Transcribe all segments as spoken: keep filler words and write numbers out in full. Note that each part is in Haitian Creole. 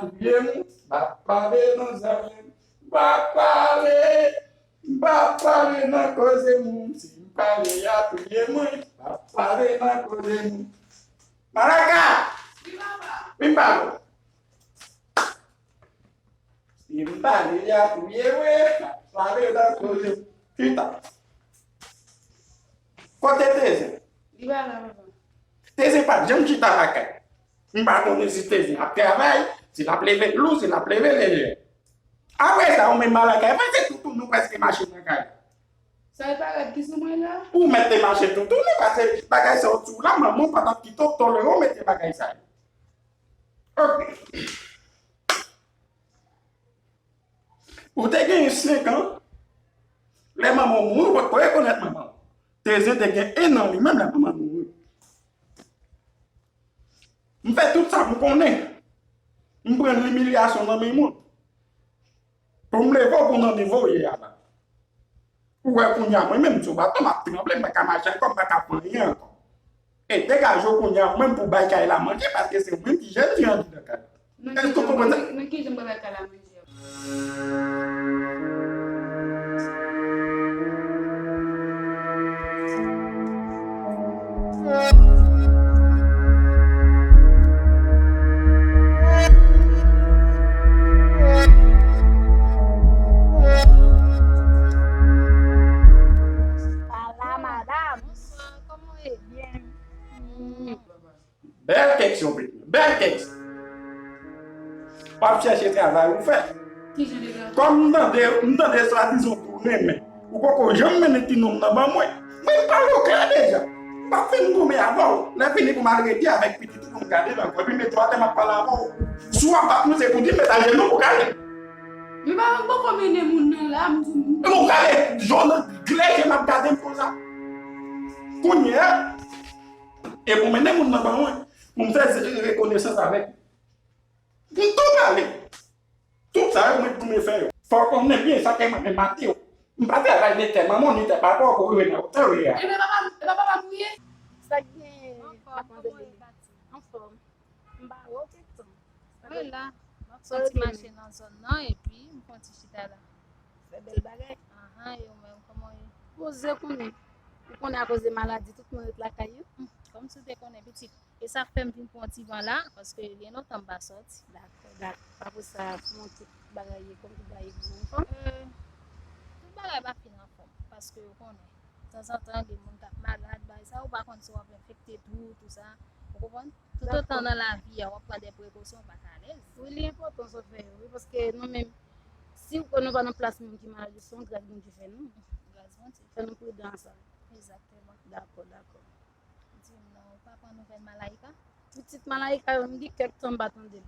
Touye m, m ap pale nan zafè m. M ap pale, m ap pale nan koze moun. Si m pale, y a touye mwen. M ap pale nan koze moun. Malaka! Wi, papa. Vin pale. Si m pale, y a touye mwen. M ap pale nan koze moun. Chita. Kote Tezen? Li pa la, papa. Tezen pa t janm chita lakay. M pa konnen si Tezen ap travay, si l ap leve lou, si l ap leve lejè. Apre sa, ou menm Malaka, e pa se toutouni w prèske mache nan kay. Sa e parèt ki sou mwen la? Ou mèt te mache toutouni, paske bagay sa yo sou la, manman w pa t ap kite w tolere w mete bagay sa yo. Ok. Ou te gen senk an, lè manman w mouri, ou potko rekonèt manman w. Tezen te gen en an li menm lè manman l mouri. M fè tout sa m konnen. M pran limilyasyon nan men moun. Pou m leve w pou nan nivo w ye a la. Ou wè kounye a, mwen menm, sou baton, m ap tranble, m pa ka mache ankò, m pa ka pran anyen ankò. E degaje w kounye a, ou menm pou bay kay la manje, paske se ou menm ki jèn fi andidan kay la. Èske w konprann sa? Nan ki jan m bay kay la manje? Ala madanm. Bonswa, kòman w ye? Byen. Bèl kèksyon, pitit mwen. Bèl kèksyon. W ap chèche travay ou fè. Kòm m tande, m tande swadizan ou renmen. Ou poko janm mennen ti nonm nan ban mwen. Mwen m pale w klè deja. M ap fin goumen avè w. Lè fini pou m al rete avèk pitit ou pou m gade l ankò. Epi mete w atè m ap pale avè w. Si w ap bat mwen se pou di m met ajenou pou gade. Men papa m poko mennen moun nan la, m di w. Epi w gade, jònn glè je m ap gade m konsa. Kounye a, e pou mennen moun nan ban mwen. Pou m fè rekonesans avèk ou. M tou pale. Tout sa yo mwen goumen fè yo. Fò w konnen byen sa ke mwen menm mate w. M pa travay ni tè manman w ni tè papa w pou rive nan wotè w ye a. Ebyen papa, e pa papa m ou ye? Sa k genyen? Anfòm, kòman w ye, Pati? Anfòm. M pa wè w kèk tan. Sa fè la, m ap fè yon ti mache nan zòn nan epi m fè yon ti chita la. Fè bèl bagay. Ahan, e ou menm, kòman w ye? Poze konnen. Ou konnen akoz de maladi, tout moun ret lakay yo. Hmm, kòmsi w te konnen, pitit. E sa k fè m vin pran ti van la, paske gen lontan m pa sòti. Dakò, dakò. Pa pou sa, kòman tout bagay ye, kòman tout bagay ye pou ou, fanm? Euh, tout bagay pa fin anfòm, paske ou konnen, tanzantan, gen moun k ap malad, bagay sa, ou pa konn si w ap enfekte tou, tou sa. Ou konprann? Toutotan nan lavi a, w ap pran de prekosyon, ou pa ka alèz. Wi, li enpòtan sa w fè yo, wi, paske nou menm, si nou pa nan plas moun ki malad, se yon gras Bondye fè nou. Gras Bondye. Fè nou pridan a sa. Egzakteman. Dakò, dakò. Di m non, ou pa pran nouvèl Malaika? Pitit Malaika, m gen kèk tan m pa tande l.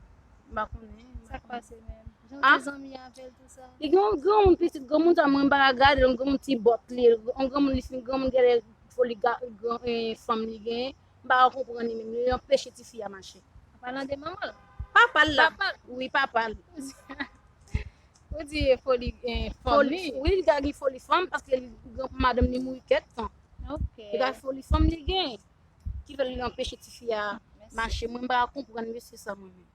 M pa konnen. Sa k pase menm? Jan w te zanmi avè l, tou sa? Li gen yon granmoun, pitit granmoun sa, mwen m pa ka gade l, yon granmoun ti bòt li, yon granmoun li fin granmoun, genlè foli ga-, gran, eh, fanm li genyen. M pa ka konprann li menm, li anpeche tifi a mache. An palan de manman l? Papa l la. Papa l? Wi, papa l. Ou di e foli, eh, fanm li? Wi, li ka gen foli fanm paske li, gran, madanm li mouri kèk tan. Ok. Li ka foli fanm li gen. Ki fè li anpeche tifi a mache. Mwen m pa ka konprann mesye sa mwen menm.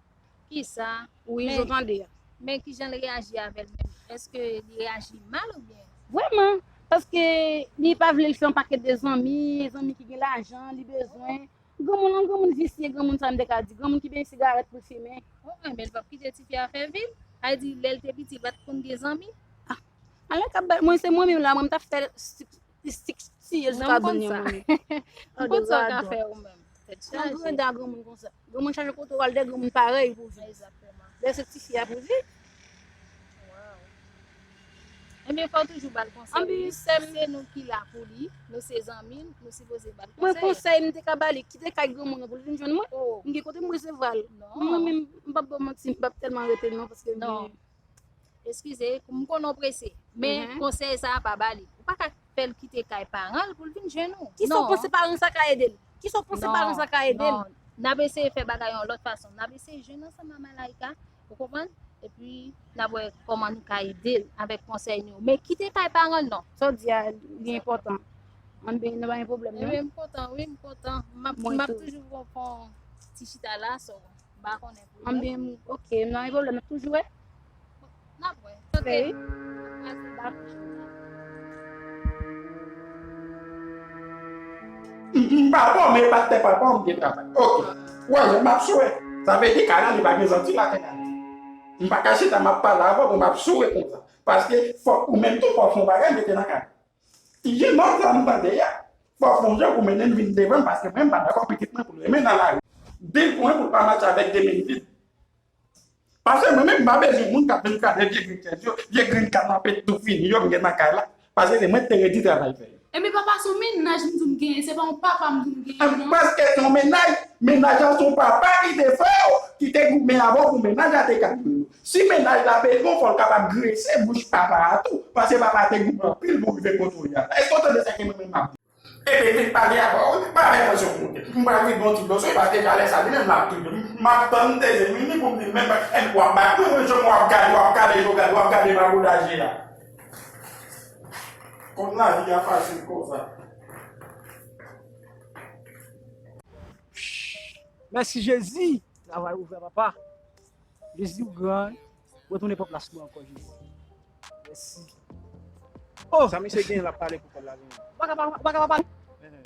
Kisa? Wi, jan w tande a. Men kijan l reyaji avè l menm? Èske li reyaji mal oubyen? Vrèman, paske li pa vle l fè yon pakèt de zanmi, zanmi ki gen lajan, li bezwen. Granmoun lan, granmoun visye, granmoun sa m te ka di, granmoun ki benyen sigarèt pou l fimen. Oh, men l p ap kite tifi a fè vi l. Sa vle di, lè l te piti, l pa t konn gen zanmi? Ah, alè k ap bay, mwen se mwen menm la, mwen m t ap fè sik, sik, siye l sou kabann yo mwen menm. M konn sa w ka fè ou menm. Tèt chaje. Nan granda granmoun konsa. Granmoun chache kote w al de granmoun parèy pou vi. Egzakteman. Lè se tifi a pou vi. Wow. Ebyen, fò w toujou ba l konsèy. Anben, wi, sè m. Se nou ki la pou li, nou se zanmi l, nou sipoze ba l konsèy. Mwen konsèy m te ka ba li, kite kay granmoun nan pou l vin jwenn mwen. Oh. M gen kote m resevwa l. Non. Mwen menm, m p ap ba w manti, m p ap tèlman rete non, paske... Non. Eskize, m konnen w prese, men konsèy sa a pa ba li. Ou pa ka fè l kite kay paran l pou l vin jwenn ou. Kisa w panse paran sa ka ede l? Kisa w panse paran sa ka ede l? Non, n ap eseye fè bagay yon lòt fason. N ap eseye jwenn ansanm ak Malaika, ou konprann? Epi, n ap wè kòman nou ka ede l avèk konsèy nou yo. Men kite kay paran l, non. Sa w di a, li enpòtan. Anben, nou pa gen pwoblèm, non? Ebyen, m kontan, wi, m kontan. M ap, m ap toujou pran, pran ti chita la, so. M pa konnen pou yo. An byen, ok, m nan yon pwoblèm, m ap toujou wè. N ap wè. Ok. M m pa bon, men e pa tè papa m gen travay. Ok. Wè, jan m ap swe. Sa vle di, kay la, li pa gen zanti lakay la. M pa ka chita, m ap pale avè w, m ap swe konsa. Paske fòk ou menm tou, fòk fè yon bagay, mete nan kay. Ije nòt sa m tande a. Fòk fè yon jan pou mennen l vin devan m, paske mwen, m pa dakò pitit mwen pou l renmen nan lari. Di l pou mwen pou l pa matche avèk de mil vid. Paske mwen menm, m pa bezwen moun k ap vin krade vye grenn chèz yo, vye grenn kanapé tou fini yo, m gen nan kay la. Paske se mwen ki te redi travay fè yo. Ebyen, papa, se yon mennaj m di w m genyen, se pa yon papa m di w m genyen, non. Paske se yon mennaj, mennaj la se yon papa ki te fè w, ki te goumen avè w pou mennaj la te ka viv. Si mennaj la bezwen w, fò l kapab grese bouch papa a tou, paske papa a te goumen anpil pou rive kote w ye a. Èske w tande sa ke mwen menm m ap di? Epi, vin pale avè w, pa fè tansyon pou mwen. M pral vin bon ti dlo sou li, paske talè sa, li menm l ap touye m. M ap tann tèzè vini pou m di l menm, w ap bat mwen, mwen, jan w ap gade, w ap gade, w ap gade, w ap gade magodaje a. Konn lavi a fasil konsa. Mèsi Jezi, travay ouvè papa. Jezi ou gran, retounen pran plas mwen ankò Jezi. Mèsi. Oh! Sa misye gen l ap pale pou kòb la genyen. Ou pa ka pa, ou pa ka pa pale.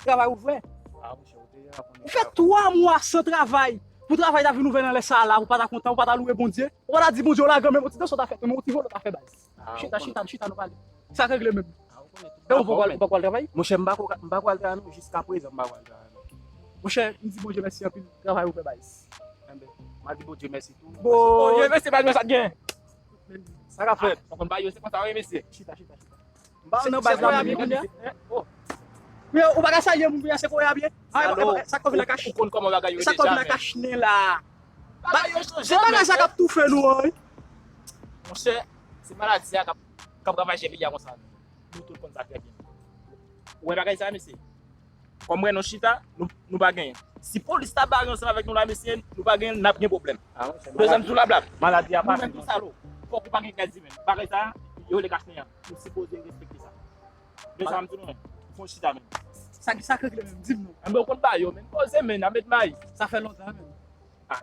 Travay ouvè. Ah, monchè, ou deja konnen. Ou fè twa mwa san travay. Pou travay ta vin ouvè nan lè sa a la, ou pa ta kontan, ou pa ta louwe Bondye. Ou pa ta di Bondye, ou la granmè, yon ti dans ou ta fè, yon ti volo ta fè baz. Chita, chita, chita, nou pale. Sa k regle menm. E ou poko al, ou poko al travay? Monchè, m pako, m pako al travay non, jiska prezan m pako al travay non. Monchè, m di Bondye mèsi anpil, travay ou fè baz. Enben, m a di Bondye mèsi tou. Bondye mèsi, pa di mwen sa k gen. Sa k ap fèt? Ou konn ba yo, se konsa wi mesye. Chita, chita, chita. M pa nan baz la menm kounye a. Ou pa ka salye moun kounye a, se kounye a byen. Sa k ap vin nan kach? Ou konn kòman bagay yo deja. Sa k ap vin nan kach nen la? Bagay yo chanje. Se bagay sa k ap toufe nou an wi. Monchè, se maladi sa k ap, k ap ravaje peyi a konsa. Nou tout konn sa trè byen. Ou wè bagay sa, mesye? Kòm wè nou chita, nou, nou pa genyen. Si polis ta bare ansanm avèk nou la, mesye, nou pa genyen, n ap gen pwoblèm. Bezwen m di w la blak. Maladi a pase. Nou menm tou salop. Fòk ou pa gen kèk imen. Bagay sa, yo rele kach nen an. Nou sipoze respekte sa. Men sa m di nou, fon chita menm. Sa ki sa k regle menm? Di m non. Enben, ou konn ba yo, men. Poze, men, a met may. Sa fè lontan, men. Ah.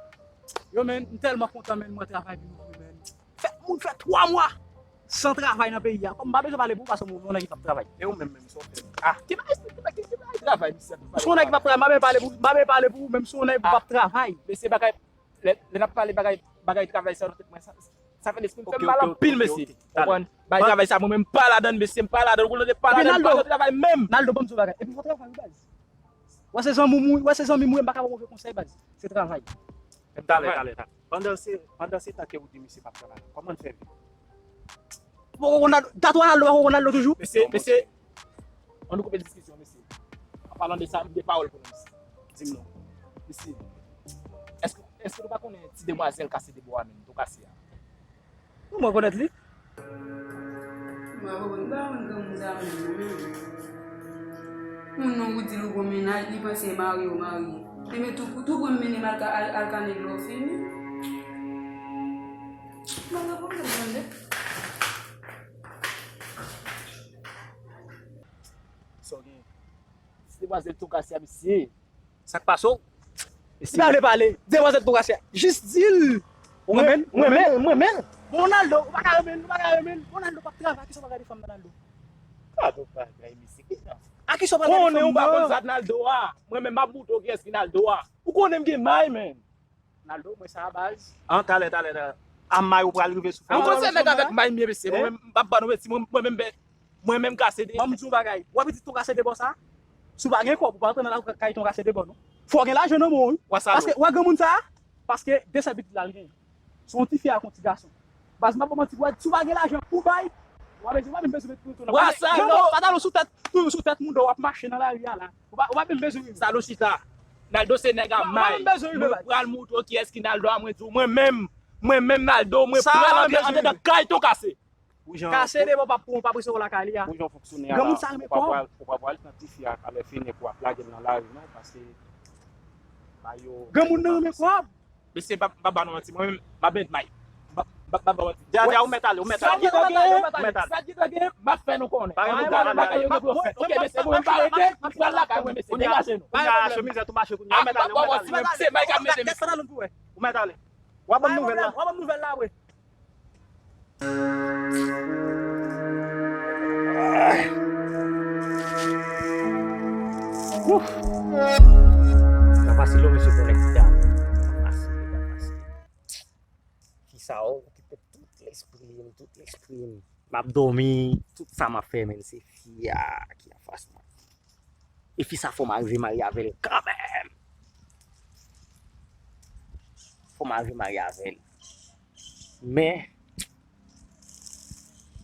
Yo, men, m tèlman kontan, men, mwen travay vin ouvri, men. Fè, moun fè twa mwa san travay nan peyi a. Kòm m pa bezwen pale pou ou, paske m yon nèg ki p ap travay. E ou menm, menm, sa w fè? Ah, ki bagay, ki bagay, ki bagay travay, misye? M se yon nèg ki p ap travay, m pa menm pale pou, m pa menm pale pou ou, menm si w yon nèg ki p ap travay. Mesye, bagay, lè, lè n ap pale bagay, bagay travay sa nan tèt mwen, sa, sa fè lespri m fè m mal anpil, mesye. Konprann? Bagay travay sa, mwen menm, m pa ladan l, mesye, m pa ladan l, ou konnen, m pa ladan l, m pa nan travay menm. Naldo, ban m di w bagay. Epi fò travay, baz. Wè se zanmi m, wè se zanmi m, m pa ka ba w move konsèy, baz. Se travay. Talè, talè, talè. Pandan se, pandan se tan ke ou di misye p ap travay, kòman l fè viv? Ou poko konn Ronaldo, dat Ronaldo, poko Ronaldo toujou? Mesye, mesye, ann nou koupe diskisyon, mesye. An palan de sa, m gen pawòl pou nou, mesye. Di m non. Mesye, èske, èske nou pa konnen ti demwazèl kase de bò a menm, tou kase a? Ou mwen konèt li? Mwen pa konn, m pa konn granmoun sa menm non. Moun non ou di l ou gon mennaj, li panse e marye ou marye. Ebyen tou, tou pran m mennen m al ka, al, al kanè dlo fini. Mwen pa konn granmoun de. Sa w gen? Ti demwazèl tou kase a, mesye. Sa k pase w? Mesye. Li pa vle pale. Demwazèl tou kase a. Jis di l. Ou renmen l? Ou renmen l? Ou renmen l? Bon, Ronaldo, ou pa ka renmen l, ou pa ka renmen l. Ronaldo p ap travay, a kisa w pral gade fanm nan, Ronaldo? Gade yon bagay, mesye, ki sa? A kisa w pral gade fanm nan? Konnen ou pa konn sa Ronaldo a. Mwen menm, m ap moutre w kiyès ki Ronaldo a. Ou konnen m gen may, menm. Ronaldo, mwen sa a baz. An, talè, talè, talè. A may ou pral rive sou fanm. Ou konn se nèg avèk may m ye, mesye. Mwen menm, m p ap ba nou manti, mwen, mwen menm, mwen menm kase de. Ban m di w bagay. Wè pitit tou kase de bò sa? Si w pa gen kòb, ou pa antre nan lakay tou kase de bò, non. Fò w gen lajan nan men w, wi. Paske, wè granmoun sa a? Paske de sèl pitit la l genyen. Se yon tifi ak yon ti gason. Baz, m pa ba w manti, wè, si w pa gen lajan pou bay, w pa bezwen, w pa menm bezwen met pwoto nan. Wè sa, non. Pa t al sou tèt, tou sou tèt moun, w ap mache nan lari a la. Ou pa, ou pa menm bezwen rive. Sa nou chita. Naldo se nèg a may. Ou pa menm bezwen rive, baz. Nou pral moutre w kiyès ki Naldo a, mwen di w, mwen menm, mwen menm Naldo, mwen pral antre andedan kay tou kase. Kase de bò p ap pran w, p ap resevwa lakay li a. Granmoun sa renmen kòb. Ou pa pral, ou pa pral nan tifi a, a lè fini pou w ap lage l nan lari, non, paske ba yo. Granmoun nan renmen kòb. Mesye, m pa, m pa ba nou manti, mwen menm, m ap met may. M pa, m pa, m pa ba w manti. Dja, dja, ou mèt ale, ou mèt ale. Sa ki ta genyen, sa ki ta genyen, m ap fè nou konnen. Pa gen pwoblèm. Bagay yo gen pou yo fè. Ok, mesye, mwen m pa rete, m pral lakay mwen, mesye, degaje nou. Kounye a, chemizèt ou mache kounye a, ou mèt ale, ou mèt ale. Se may k ap mete, mesye. Bay talè. W a ban m nouvèl la. W a ban m nouvèl la apre. Ouf. Sa fasil, non, mesye, konekte a. Sa fasil, sa fasil. Fi sa okipe tout lespri m, tout lespri m. M ap dòmi, tout sa m ap fè, menn, se fi a ki anfas mwen. E fi sa, fò m arive marye avè l kanmenm. Fò m arive marye avè l. Men,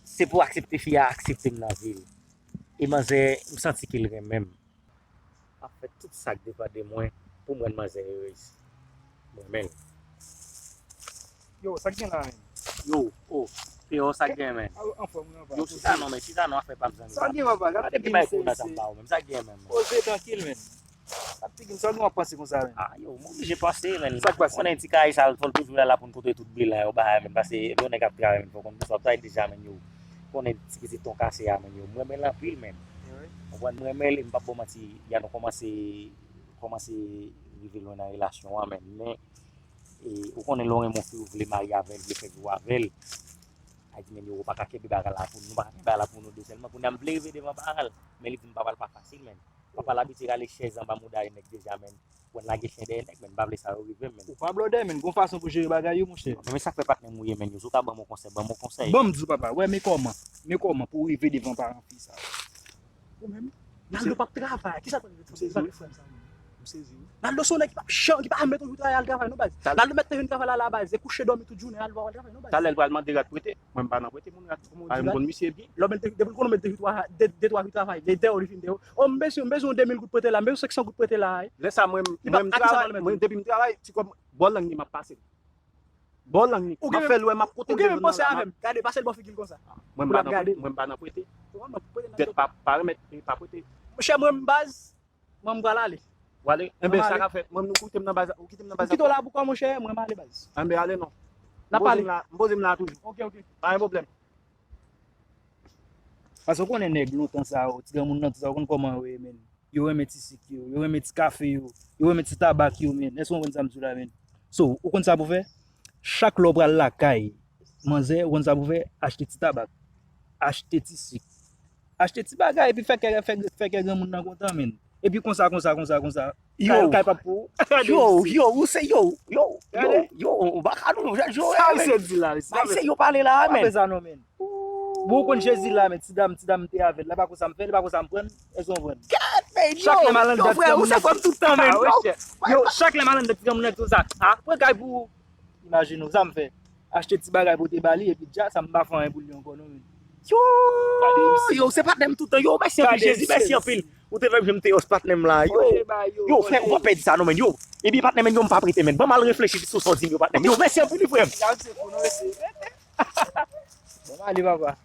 se pou aksepte fi a aksepte m nan vi l. E manzè, m santi ke l renmen m. M ap fè tout sa k depann de mwen pou m rann manzè erez. Mwen menm. Yo, sa k gen la, menn? Yo, oh, Peyò, sa k gen, menn? Anfòm, wi, anfòm. Yo, chita non, men, chita non, afè pa m zanmi. Sa k gen, papa? Gade ki bay kou nan zam ba ou menm. Sa k gen, menn? Poze, trankil, menn. Sa k gen, sa w ap panse konsa, menn? Ah, yo, m oblije panse, menn. Sa k pase? Konnen ti kay sa, fò l toujou la, la pou n kote tout bri la, yo, bagay, menn, paske yon nèg ap travay, menn, fò konn sa, w ap travay deja, menn, yo. Konnen ti pitit ton kase a, menn, yo. M renmen l anpil, menn. Konprann, m renmen l, e m p ap ba w manti, y a nou kòmanse, kòmanse rive lwen nan relasyon an, menn. Men, e, ou konnen lè w renmen yon fi, ou vle marye avè l, vle fè vi w avè l. Ay di, menn, yo, ou pa ka kenbe bagay la pou nou, nou pa ka kenbe bagay la pou nou de sèlman. Kounye a m vle rive devan papa l, men li di m papa l pa fasil, menn. Papa l abitye rale chèz anba mouda yon nèg deja, menn. Ou konn lage chen dèyè nèg, menn, m pa vle sa yo rive m, menn. Ou pa blòdè, menn, gon fason pou jere bagay yo, monchè. Men sa k fè patnè m ou ye, menn, yo, si w ka ban m yon konsèy, ban m yon konsèy. Ban m di w, papa, wè, men kòman, men kòman pou w rive devan paran fi sa. Ou menm? Naldo p ap travay. Kisa l pral repoze? Kisa l frè m sa menm? M sezi wi. Naldo se yon nèg ki p ap janm, ki pa janm mete yon jou travay al travay non baz. Naldo mèt te jwenn travay la la baz. E kouche dòmi tout jounen al vwal travay non baz. Talè l pral mande rad prete. Mwen m pa nan prete moun rad. Kòman w di rad? M konn misye byen. Lè w mèt te, depi l konnen w mèt te jou twa, de, de twa jou travay. Li deyò, li fin deyò. O, m bezwen, m bezwen yon de mil goud prete la. M bezwen senk san goud prete la. Lè sa mwen, mwen m travay, mwen depi m travay, ti kòb bò lang li m ap pase. Bò lang li. M ap fè l wè m ap kote m te jwenn nan la. Gade, pase l bò figi l konsa. Mwen m pa nan prete, mwen m pa nan prete. Dèt pa, pa remèt, pa prete. Monchè, mwen m baz, mwen m pral ale. W ale? Enben, sa k ap fèt, mwen m nou kite m nan baz, ou kite m nan baz. Ou kite w la pou kò, monchè, mwen m ale baz. Enben, ale non. N ap pale. M poze m la, m poze m la toujou. Ok, ok. Pa gen pwoblèm. Paske w konnen nèg lontan sa yo, ti granmoun nan, tout sa, ou konn kòman yo ye, menn. Yo renmen ti sik yo, yo renmen ti kafe yo, yo renmen ti tabak yo, menn. Èske w konprann sa m di w la, menn? So, ou konn sa pou fè? Chak lè w pral lakay manzè, ou konn sa pou fè? Achte ti tabak, achte ti sik, achte ti bagay, epi fè kè, fè, fè kè granmoun nan kontan, menn. Epi konsa, konsa, konsa, konsa. Yo, kay, kay p ap pou ou. Yo, yo, ou se yo, yo, yo, yo, ou baka nou, yo, yo, sa misye di la, mesye. Sa misye yo pale la, menn. Pa fè sa non, menn. Bon, ou konn Jezi la, men ti dam, ti dam te avè l la, pa konn sa m fè, li pa konn sa m pran, èske w konprann? Gad, men yo, yo, frè, ou se fanm tout tan, men yo. Yo, chak lè m al anndan ti granmoun nan di sa, a, pran kay pou ou. Imajine w, sa m fè? Achte ti bagay pote ba li, epi dja sa m pa fè anyen pou li ankò, non, men. Yo, yo, se patnè m tout tan, yo, mèsi anpil, Jezi, mèsi anpil. Ou te fè m jwenn te os patnè m la, yo. Yo, frè, ou pa pèdi sa, non, men, yo. Epi patnè, men, yo, m pa prete, men. Ban m al reflechi sou sa w di m yo, patnè m. Yo, mèsi anpil, wi, frè m. Bon, m ale, papa.